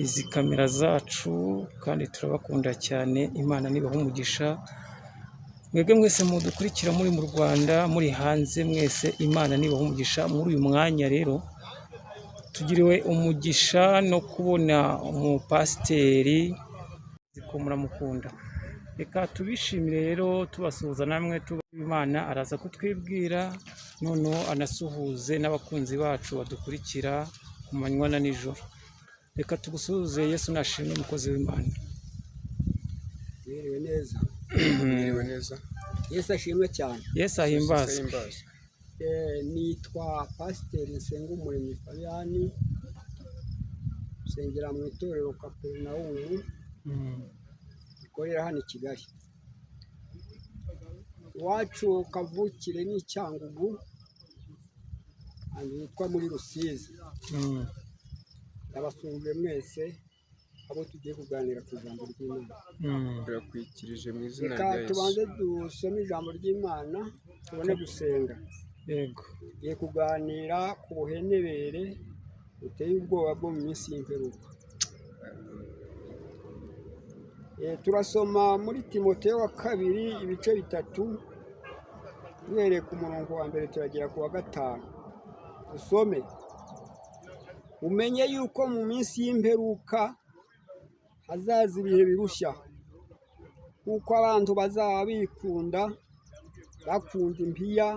Izi kamera zacu kandi turabakunda cyane. Imana nibaha umugisha. Mwebwe mwese mudukurikira muri mu Rwanda, muri hanze, mwese Imana nibaha umugisha. Muri uyu mwanya rero tugiriwe umugisha no kubona umupasiteri ko muramukunda. Reka tubishimire rero, tubasuhuza namwe tuba. Imana araza kutwibwira, noneho anasuhuze n'abakunzi bacu badukurikira ku manywa na nijoro. Reka tugusuhuze. Yesu nashimwe, umukozi w'Imana. Mwiriwe neza. Mwiriwe neza. Yesu ashimwe cyane. Yesu ahimbazwe. Ahimbazwe. Nitwa Pasiteri Nsengumuremyi Fabiyani, nsengera mu itorero Kaperinawumu rikorera hano i Kigali. Iwacu kavukire ni i Cyangugu, ahantu hitwa muri Rusizi. Ndabasuhuje mwese abo tugiye kuganira ku ijambo ry'Imana. Turakwikirije mu izina Reka rya Yesu. tubanze dusome ijambo ry'Imana, tubone gusenga. Yego. Tugiye kuganira ku buhenebere buteye ubwoba bwo mu minsi y'imperuka. Turasoma muri Timoteyo wa kabiri ibice 3, duhereye ku murongo wa mbere turagera ku wa 5. Dusome: "Umenye yuko mu minsi y'imperuka hazaza ibihe birushya, kuko abantu bazaba bikunda, bakunda impiya,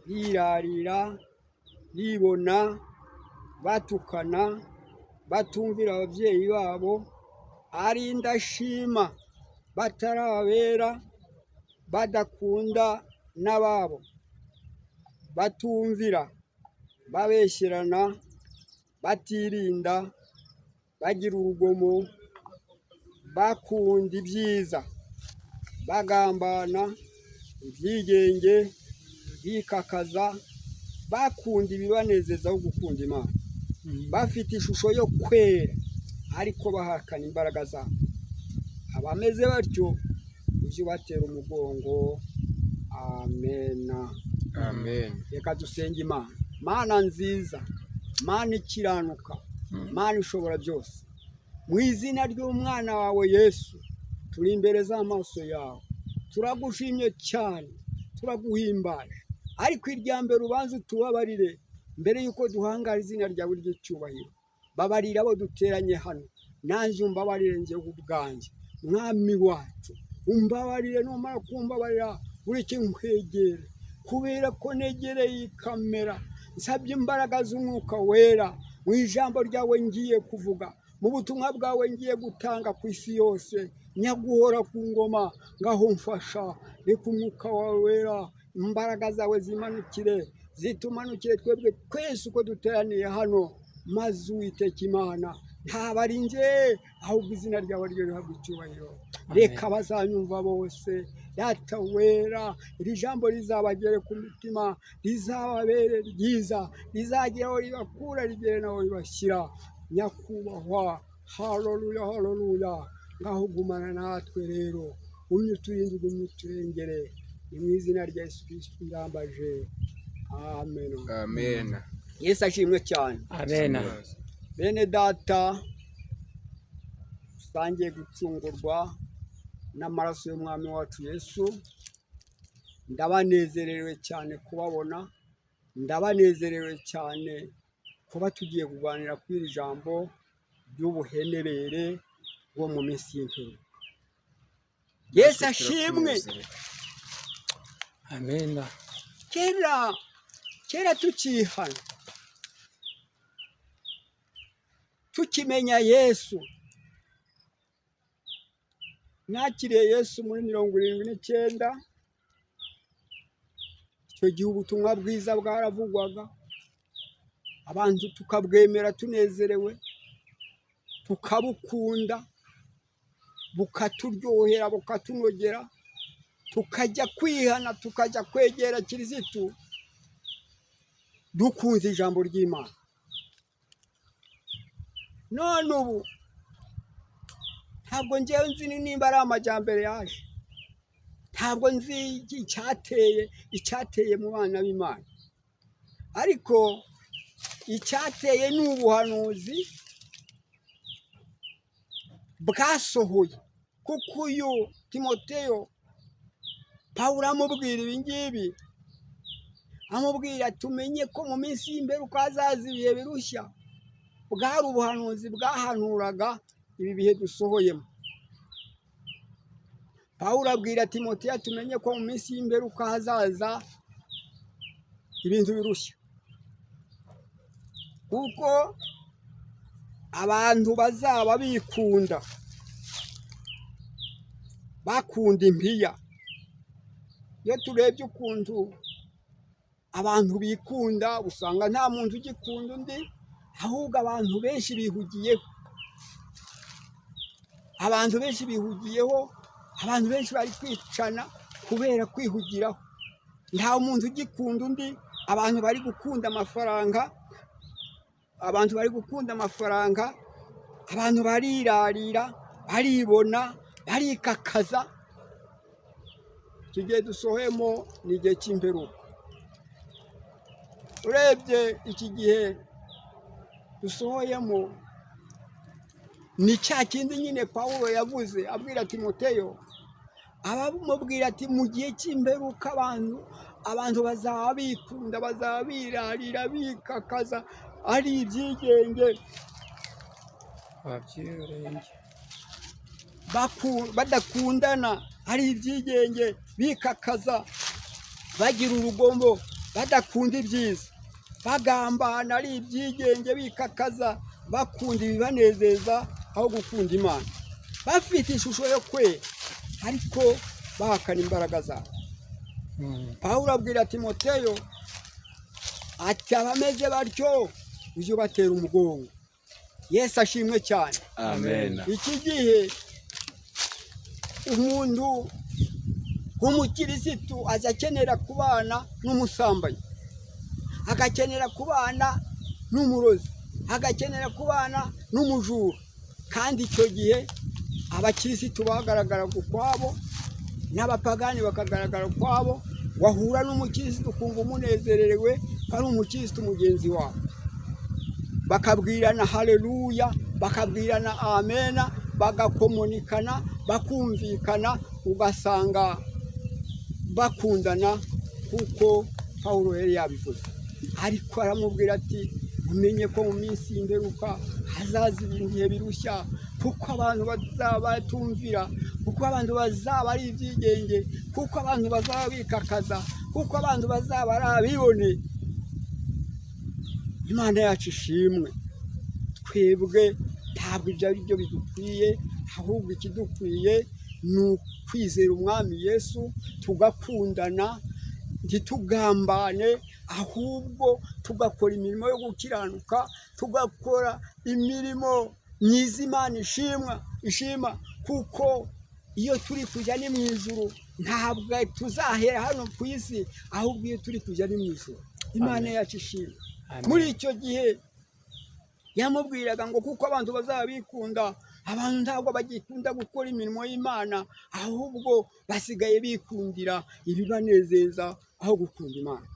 birarira, bibona, batukana, batumvira ababyeyi babo, ari indashima, batari abera, badakunda n'ababo, batumvira, babeshyerana, batirinda, bagira urugomo, bakunda ibyiza, bagambana, ibyigenge, bikakaza, bakunda ibibanezeza aho gukunda Imana, bafite ishusho yo kwera ariko bahakana imbaraga zabo. Abameze batyo ujye ubatera umugongo." Amena. Amen. Reka dusenge Imana. Mana nziza, Mana ikiranuka, Mana ishobora byose, mu izina ry'umwana wawe Yesu, turi imbere z'amaso yawe. Turagushimye cyane, turaguhimbaje, ariko irya mbere ubanza utubabarire mbere y'uko duhangara izina ryawe ry'icyubahiro. Babarira abo duteranye hano, nanjye umbabarire njyewe ubwanjye. Mwami wacu, umbabarire. Numara kumbabarira, ureke nkwegere, kubera ko negereye iyi kamera. Nsabye imbaraga z'Umwuka Wera mu ijambo ryawe ngiye kuvuga, mu butumwa bwawe ngiye gutanga ku isi yose. Nyaguhora ku ngoma, ngaho mfasha. Reka Umwuka wawe Wera, imbaraga zawe zimanukire, zitumanukire twebwe twese uko duteraniye hano, maze Uwiteka Imana, ntaba ari njye, ahubwo izina ryawe ryo rihabwa icyubahiro. Reka abazanyumva bose, Data Wera, iri jambo rizabagere ku mitima, rizababere ryiza, rizagera aho ribakura, rigere n'aho ribashyira. Nyakubahwa, haleluya, haleluya. Ngaho gumana natwe rero, gumye uturinde, gumye uturengere. Ni mu izina rya Yesu Kristo ndambaje, amen. Amen. Yesu ashimwe cyane. Amena. Bene data dusangiye gucungurwa n'amaraso y'Umwami wacu Yesu, ndabanezerewe cyane kubabona, ndabanezerewe cyane kuba tugiye kuganira kuri iri jambo ry'ubuhenebere bwo mu minsi y'imperuka. Yesu ashimwe. Amena. Kera kera tukihana, tukimenya Yesu, nakiriye Yesu muri 79. Icyo gihe ubutumwa bwiza bwaravugwaga, abantu tukabwemera tunezerewe, tukabukunda, bukaturyohera, bukatunogera, tukajya kwihana, tukajya kwegera Kirisitu dukunze ijambo ry'Imana. None ubu ntabwo ngewe nzi nimba ari amajyambere yaje, ntabwo nzi icyateye mu bana b'Imana, ariko icyateye ni ubuhanuzi. Bwasohoye kuko uyu Timoteyo, Pawulo amubwira ibi ngibi, amubwira tumenye ko mu minsi y'imperuka hazaza ibihe birushya, bwari ubuhanuzi bwahanuraga ibi bihe dusohoyemo. Pawulo abwira Timoteyo, tumenye ko mu minsi y'imperuka hazaza ibintu birushya, kuko abantu bazaba bikunda, bakunda impiya. Iyo turebye ukuntu abantu bikunda, usanga nta muntu ugikunda undi, ahubwo abantu benshi bihugiyeho, abantu benshi bihugiyeho, abantu benshi bari kwicana kubera kwihugiraho. Nta muntu ugikunda undi, abantu bari gukunda amafaranga, abantu bari gukunda amafaranga, abantu barirarira, baribona, barikakaza. Iki gihe dusohoyemo ni igihe cy'imperuka. Urebye iki gihe dusohoyemo ni cya kindi nyine Pawulo yavuze abwira Timoteyo, abamubwira ati mu gihe cy'imperuka abantu bazaba bikunda, bazaba birarira, bikakaza, ari ibyigenge, Ababyirenge. Badakundana, ari ibyigenge, bikakaza, bagira urugomo, badakunda ibyiza, bagambana, ari ibyigenge, bikakaza, bakunda ibibanezeza aho gukunda Imana, bafite ishusho yo kwera ariko bahakana imbaraga zabo. Pawulo abwira Timoteyo ati abameze batyo ujye ubatera umugongo. Yesu ashimwe cyane. Amen. Iki gihe umuntu w'umukirisitu aza akenera kubana n'umusambanyi, agakenera kubana n'umurozi, agakenera kubana n'umujura. Kandi icyo gihe abakirisitu bagaragaraga ukwabo n'abapagani bakagaragara ukwabo. Wahura n'umukirisitu ukumva umunezerewe ko ari umukirisitu mugenzi wawe, bakabwirana haleluya, bakabwirana amena, bagakomunikana, bakumvikana, ugasanga bakundana kuko Pawulo yari yabivuze. Ariko aramubwira ati umenye ko mu minsi y'imperuka hazaza ibihe birushya, kuko abantu bazaba batumvira, kuko abantu bazaba ari ibyigenge, kuko abantu bazaba bikakaza, kuko abantu bazaba ari abibone. Imana yacu ishimwe. Twebwe ntabwo ibyo ari byo bidukwiye, ahubwo ikidukwiye ni ukwizera Umwami Yesu, tugakundana, ntitugambane, ahubwo tugakora imirimo yo gukiranuka, tugakora imirimo myiza Imana ishima, kuko iyo turi kujya ni mu ijuru, ntabwo tuzahera hano ku isi, ahubwo iyo turi kujya ni mu ijuru. Imana Amen. yacu ishimwe. Amen. Muri icyo gihe yamubwiraga ngo kuko abantu bazaba bikunda, abantu ntabwo bagikunda gukora imirimo y'Imana, ahubwo basigaye bikundira ibibanezeza aho gukunda Imana.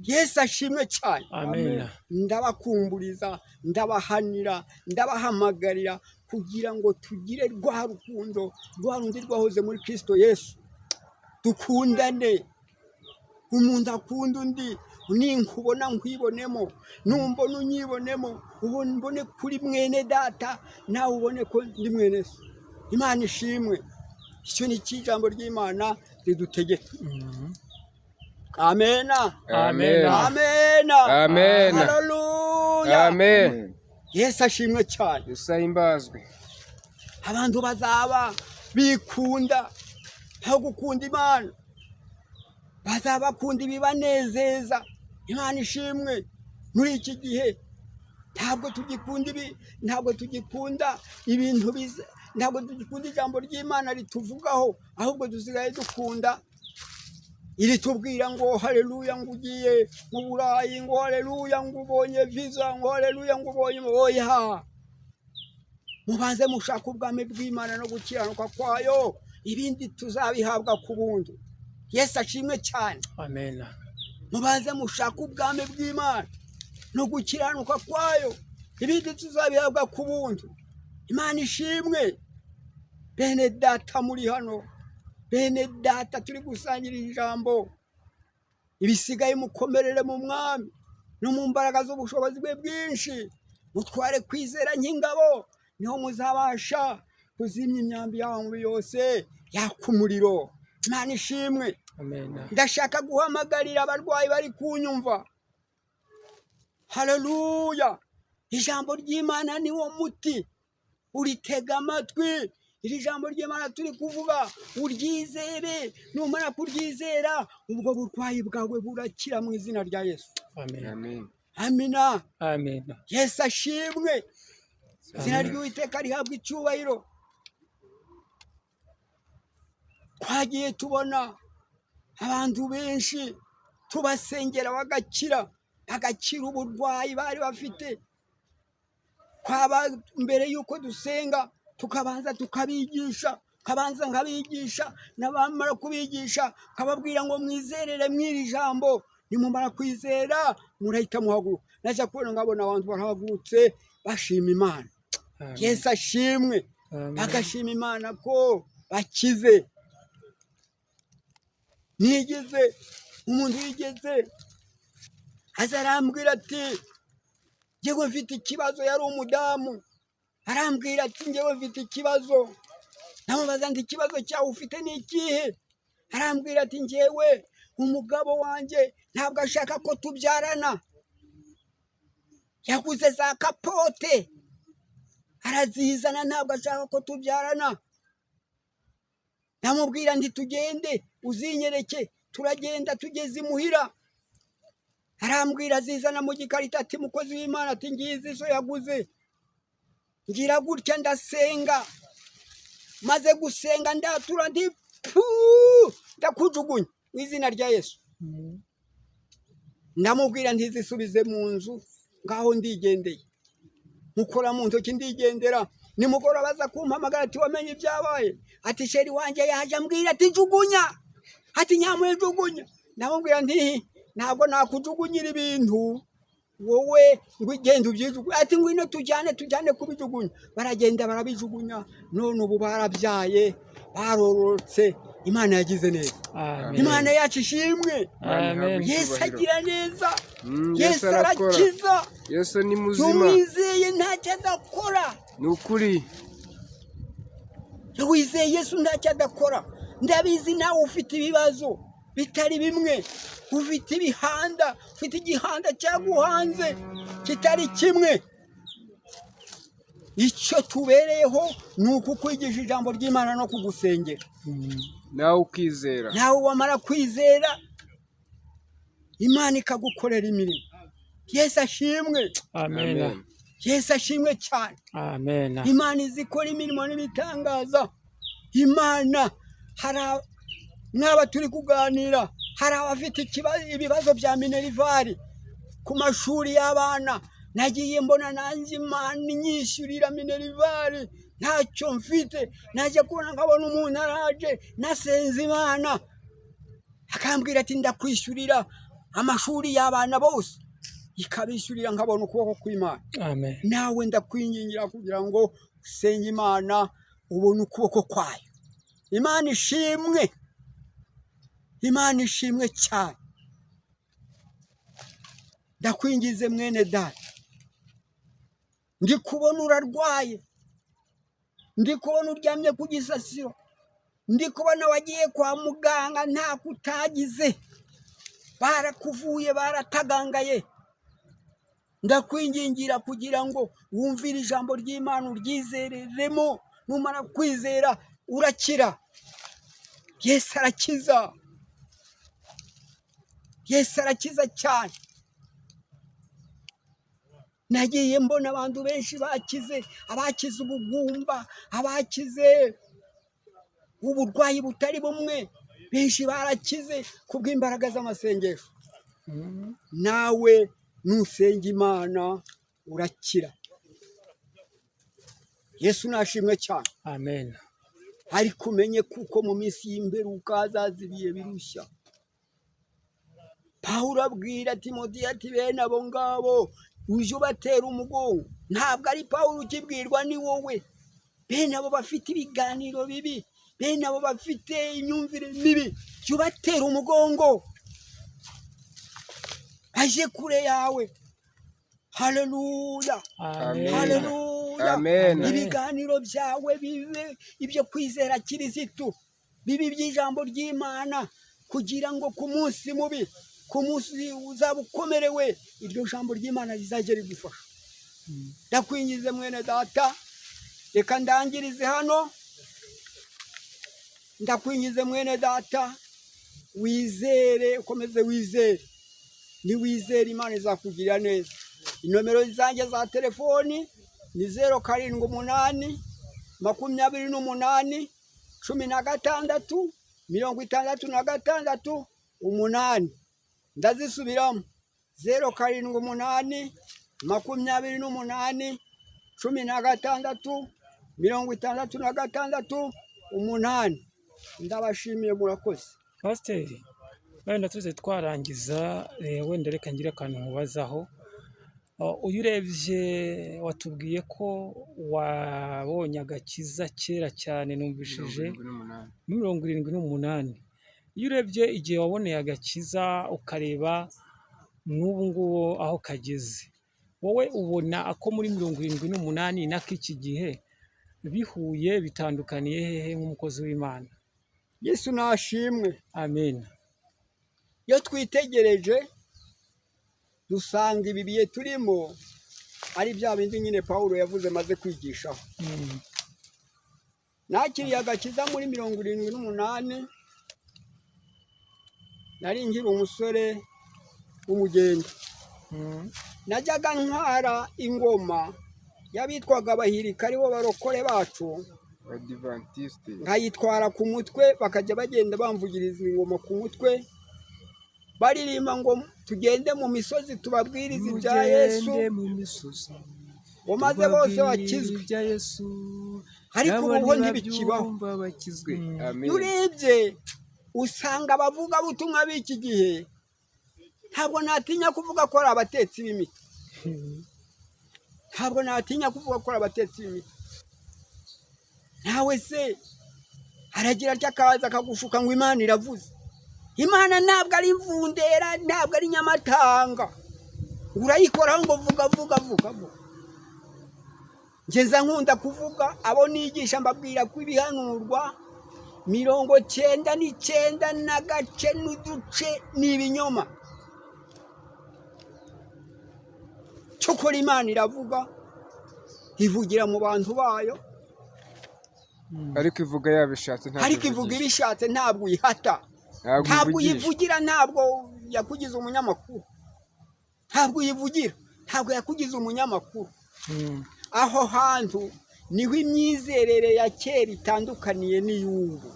Yesu ashimwe cyane. Amen. Ndabakumburiza, ndabahanira, ndabahamagarira kugira ngo tugire rwa rukundo rwa rundi rwahoze muri Kristo Yesu. Dukundane, umuntu akunda undi. Ninkubona nkwibonemo, numbona unyibonemo, mbone kuri mwene data, nawe ubone ko ndi mwene so. Imana ishimwe. Icyo ni cyo ijambo ry'Imana ridutegeka. Amena. Amen. Amena. Amen. Haleluya. Amen. Yesu ashimwe cyane. Yesu ahimbazwe. Abantu bazaba bikunda aho gukunda Imana, bazaba bakunda ibibanezeza. Imana ishimwe. Muri iki gihe ntabwo tugikunda ibi, ntabwo tugikunda ibintu biza, ntabwo tugikunda ijambo ry'Imana rituvugaho, ahubwo dusigaye dukunda iritubwira ngo haleluya, ngo ugiye mu Burayi, ngo haleluya, ngo ubonye visa, ngo haleluya, ngo ubonye. Oya, mubanze mushaka ubwami bw'Imana no gukiranuka kwayo, ibindi tuzabihabwa ku buntu. Yesu ashimwe cyane. Amen. Mubanze mushaka ubwami bw'Imana no gukiranuka kwayo, ibindi tuzabihabwa ku buntu. Imana ishimwe. Bene data muri hano, bene data turi gusangira ijambo, ibisigaye mukomerere mu mwami no mu mbaraga z'ubushobozi bwe bwinshi, mutware kwizera nk'ingabo, niho muzabasha kuzimya imyambi yanyu yose yaka umuriro. Imana ishimwe. Amen. Ndashaka guhamagarira abarwayi bari kunyumva. Haleluya! Ijambo ry'Imana ni wo muti, uritega amatwi. Iri jambo ry'Imana turi kuvuga uryizere, numara kuryizera ubwo burwayi bwawe burakira mu izina rya Yesu. Amen. Amen. Amina. Amen. Yesu ashimwe, izina Amen. ry'Uwiteka rihabwa icyubahiro. Twagiye tubona abantu benshi tubasengera bagakira, bagakira uburwayi bari bafite. Twaba mbere y'uko dusenga tukabanza tukabigisha, kabanza nkabigisha, nabamara kubigisha kababwira ngo mwizerere mw'iri jambo, nimumara kwizera murahita muhaguruka. Najya kubona nkabona abantu barahagurutse bashima Imana. Amen. Yesu ashimwe. Amen. Bagashima Imana ko bakize. Nigeze umuntu yigeze aza arambwira ati njyewe mfite ikibazo, yari umudamu, arambwira ati njyewe mfite ikibazo. Ndamubaza nti ikibazo cyawe ufite ni ikihe? Arambwira ati njyewe umugabo wanjye ntabwo ashaka ko tubyarana, yaguze za kapote arazizana, ntabwo ashaka ko tubyarana. Ndamubwira nti tugende uzinyereke. Turagenda tugeze imuhira, arambwira azizana mu gikarito, ati mukozi w'Imana, ati ngizi izo yaguze. Ngira gutya ndasenga, maze gusenga ndatura ndi pu, ndakujugunya mu izina rya Yesu. Ndamubwira ntizisubize mu nzu, ngaho ndigendeye, mukora mu ntoki ndigendera. Nimugoroba aza kumpamagara ati wamenye ibyabaye? Ati chéri wanjye yaje ambwira ati jugunya, ati nyamuye jugunya. Ndamubwira nti ntabwo nakujugunyira ibintu wowe ngo ugende ubyijugunye. Ati ngwino tujyane, tujyane kubijugunya. Baragenda barabijugunya, none ubu barabyaye, barorotse. Imana yagize neza. Amen. Imana yacu ishimwe. Amen. Yesu agira neza. Yesu Yesu arakora. arakiza. Yesu ni muzima. Tumwizeye ntacyo adakora. Ni ukuri. Iyo wizeye Yesu ntacyo adakora. Ndabizi nawe ufite ibibazo bitari bimwe, ufite ibihanda, ufite igihanda cyaguhanze kitari kimwe. Icyo tubereyeho ni ukukwigisha ijambo ry'Imana no kugusengera, Nawe ukizera. nawe wamara kwizera Imana ikagukorera imirimo. Yesu ashimwe. Amen. Amen. Yesu ashimwe cyane. Amen. Imana izi ikora imirimo n'ibitangaza. Imana hari mwaba turi kuganira, hari abafite ibibazo bya minerval ku mashuri y'abana. Nagiye mbona nanjye Imana inyishyurira minerval ntacyo mfite. Najya kubona nkabona umuntu araje nasenze Imana akambwira ati ndakwishyurira amashuri y'abana bose, ikabishyurira, nkabona ukuboko kw'Imana. Amen. Nawe ndakwingingira kugira ngo usenge Imana ubone ukuboko kwayo. Imana ishimwe, Imana ishimwe cyane. Ndakwingize mwene data, ndi kubona urarwaye, ndi kubona uryamye ku gisasiro, ndi kubona wagiye kwa muganga ntako utagize, barakuvuye baratagangaye. Ndakwingingira kugira ngo wumvire ijambo ry'Imana uryizereremo, numara kwizera urakira. Yesu arakiza, Yesu arakiza cyane. Nagiye mbona abantu benshi bakize, abakize ubugumba, abakize uburwayi butari bumwe, benshi barakize kubw'imbaraga z'amasengesho. Nawe nusenga Imana urakira. Yesu nashimwe cyane. Amen. Ariko umenye kuko mu minsi y'imperuka hazaza ibihe birushya. Pawulo abwira Timoteyo ati bene abo ngabo uje ubatera umugongo. Ntabwo ari Pawulo ukibwirwa, ni wowe. Bene abo bafite ibiganiro bibi, bene abo bafite imyumvire mibi, jya ubatera umugongo, aje kure yawe. Haleluya! Amen. Haleluya! Amen. Ibiganiro byawe bibe ibyo kwizera Kirisitu, bibe iby'ijambo ry'Imana, kugira ngo ku munsi mubi, ku munsi uzaba ukomerewe, iryo jambo ry'Imana rizajye rigufasha. Ndakwingize mwene data, reka ndangirize hano. Ndakwingize mwene data, wizere, ukomeze wizere. Niwizere, Imana izakugirira neza. Inomero zanjye za telefoni ni 0782816668. Ndazisubiramo: 0782816668. Ndabashimiye, murakoze. Pasiteri, wenda tuze twarangiza, wenda reka ngire akantu nkubazaho. Uyu urebye watubwiye ko wabonye agakiza kera cyane, numvishije 78. Muri 78. Iyo urebye igihe waboneye agakiza, ukareba n'ubu ngubu aho kageze, wowe ubona ako muri 78 n'ak'iki gihe bihuye, bitandukaniye hehe nk'umukozi w'Imana? Yesu nashimwe. Amen. Iyo twitegereje dusanga ibi bihe turimo ari bya bindi nyine Pawulo yavuze maze kwigishaho. Nakiriye agakiza muri 78, nari nkiri umusore w'umugenda. Najyaga ntwara ingoma y'abitwaga Abahirika, aribo barokore bacu. Abadivantisite. Nkayitwara ku mutwe, bakajya bagenda bamvugiriza ingoma ku mutwe, baririmba ngo tugende mu misozi tubabwirize ibya Yesu, Mugende mu misozi ngo maze bose bakizwe. Ibya Yesu. Ariko Nabo ubu ho ntibikibaho. nibabyumva bakizwe. Amen. Iyo urebye usanga abavugabutumwa b'iki gihe, ntabwo natinya kuvuga ko ari abatetsi b'imitwe, ntabwo natinya kuvuga ko ari abatetsi b'imitwe. Nawe se aragira atya, akaza akagushuka ngo Imana iravuze. Imana ntabwo ari imvundera, ntabwo ari nyamatanga, urayikoraho ngo vuga vuga vuga vuga. Ngeza nkunda kuvuga, abo nigisha mbabwira ko ibihanurwa 99 n'agace n'uduce ni ibinyoma. Cyokora Imana iravuga, ivugira mu bantu bayo. Ariko ivuga yabishatse, ntabwo Ariko ivuga ivugisha. ibishatse, ntabwo uyihata. Ntabwo Ntabwo ivugisha. uyivugira, ntabwo yakugize umunyamakuru. Ntabwo uyivugira, ntabwo yakugize umunyamakuru. Aho hantu niho imyizerere ya kera itandukaniye n'iy'ubu.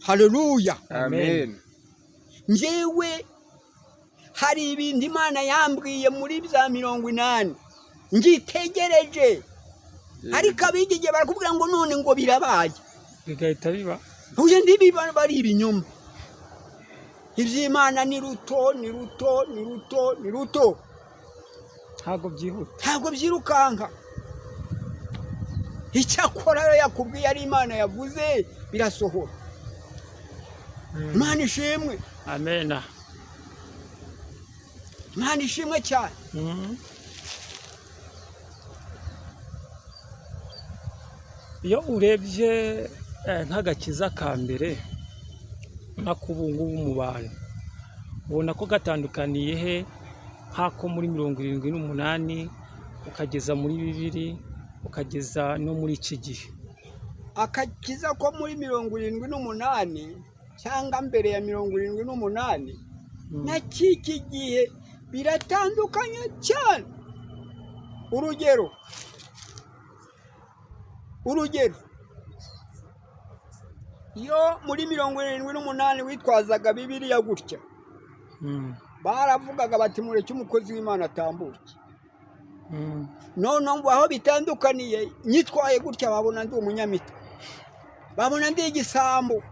Haleluya! Amen. Njyewe hari ibintu Imana yambwiye muri bya 80 ngitegereje, ariko ab'iki gihe barakubwira ngo none ngo birabaye. Bigahita biba. Uyu ntibiba, bari ibinyoma. Iby'Imana ni ruto, ni ruto, ni ruto, ni ruto. Ntabwo byihuta. Ntabwo byirukanka. Icyakora yo yakubwiye ari Imana yavuze, birasohora. Imana ishimwe. Amena. Imana ishimwe cyane. Iyo urebye nk'agakiza ka mbere n'ak'ubu ngubu mu bantu, ubona ko gatandukaniye he nk'ako muri 78 ukageza muri 2000, ukageza no muri iki gihe? Akakiza ko muri 78 cyangwa mbere ya 78 na k'iki gihe biratandukanye cyane. Urugero, iyo muri 78 witwazaga Bibiliya gutya, baravugaga bati: "Mureke umukozi w'Imana atambuke." None ngo aho bitandukaniye, nyitwaye gutya babona ndi umunyamitwe, babona ndi igisambo.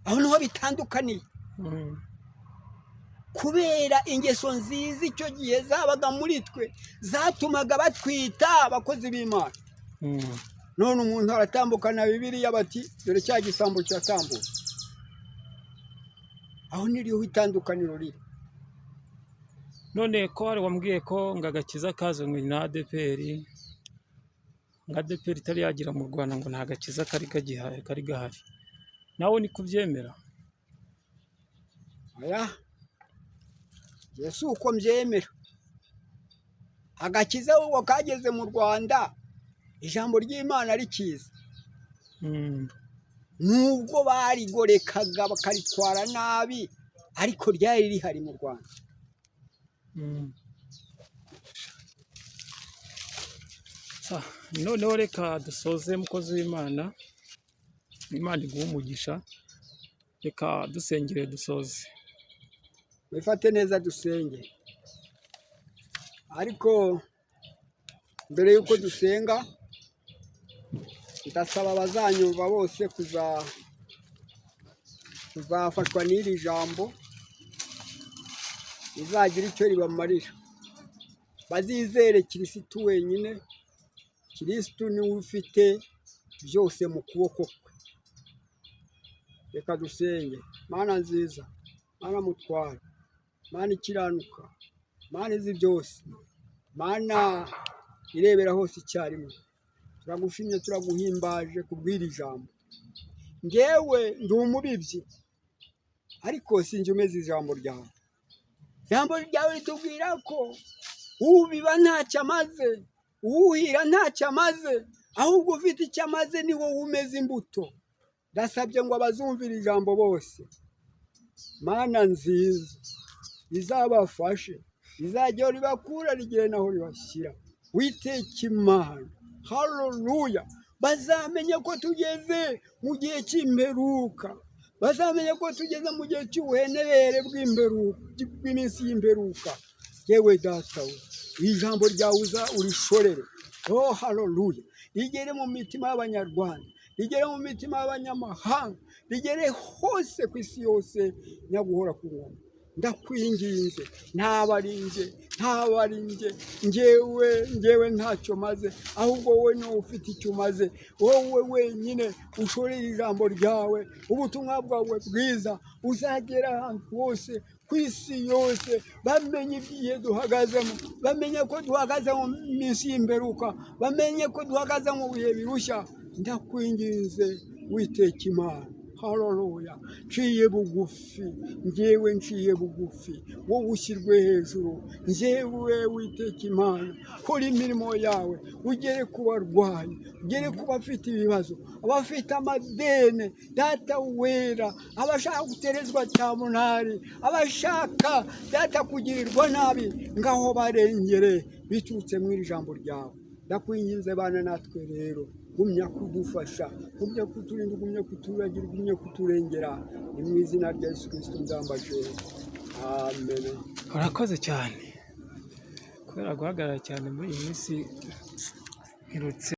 Aho niho bitandukaniye. Kubera ingeso nziza icyo gihe zabaga muri twe, zatumaga batwita abakozi b'Imana. None umuntu aratambukana Bibiliya, bati dore cya gisambo kiratambutse. Aho niriho itandukaniro riri. None ko wari wambwiye ko ngo agakiza kazanywe na ADEPR, ngo ADEPR itari yagera mu Rwanda ngo nta gakiza kari kagihari, kari gahari, nawe ni kubyemera? Oya, njye si uko mbyemera. Agakiza ahubwo kageze mu Rwanda ijambo ry'Imana rikiza. Nubwo barigorekaga bakaritwara nabi, ariko ryari rihari mu Rwanda. Noneho reka dusoze, mukozi w'Imana, Imana iguhe umugisha, reka dusengere dusoze. Wifate neza, dusenge. Ariko mbere y'uko dusenga, ndasaba abazanyumva bose kuzafashwa n'iri jambo, rizagira icyo ribamarira. Bazizere Kirisitu wenyine. Kirisitu niwe ufite byose mu kuboko kwe. Reka dusenge. Mana nziza, Mana mutware, Mana ikiranuka, Mana izi byose, Mana irebera hose icyarimwe, turagushimye, turaguhimbaje kubw'iri jambo. Ngewe ndi umubibyi, ariko sinjye umeze ijambo ryawe. Ijambo ryawe ritubwira ko ubiba ntacyo amaze, uwuhira ntacyo amaze, ahubwo ufite icyo amaze ni wowe umeze imbuto. Ndasabye ngo abazumvira ijambo bose, Mana nziza, rizabafashe, rizajya aho ribakura rigere naho ribashyira. Witeka Imana, haleluya! Bazamenye ko tugeze mu gihe cy'imperuka, bazamenye ko tugeze mu gihe cy'ubuhenebere bw'iminsi y'imperuka. Yewe Data we, ijambo ryawe uza urishorere, oh haleluya, rigere mu mitima y'Abanyarwanda, rigere mu mitima y'abanyamahanga, rigere hose ku isi yose. Nyaguhora ku ngoma, ndakwinginze, ntaba ari njye, ntaba ari njye, njyewe njyewe ntacyo maze, ahubwo wowe niwe ufite icyo umaze. Wowe wenyine ushorere ijambo ryawe, ubutumwa bwawe bwiza uzagera ahantu hose ku isi yose, bamenye igihe duhagazemo, bamenye ko duhagaze mu minsi y'imperuka, bamenye ko duhagaze mu bihe birushya. Ndakwinginze Witeka Imana, haleluya! Nciye bugufi, njyewe nciye bugufi, wowe ushyirwe hejuru. Njyewe Witeka Imana, kora imirimo yawe, ugere ku barwayi, ugere ku bafite ibibazo, abafite amadene, Data wera, abashaka guterezwa cyamunari, abashaka, Data, kugirirwa nabi, ngaho barengere biturutse mu iri jambo ryawe. Ndakwinginze, bana natwe rero, gumya kudufasha, gumya kuturinda, gumya kuturagira, gumya kuturengera. Ni mu izina rya Yesu Kirisito ndambaje, amen. Urakoze cyane. Kubera guhagarara cyane muri iyi minsi, mperutse.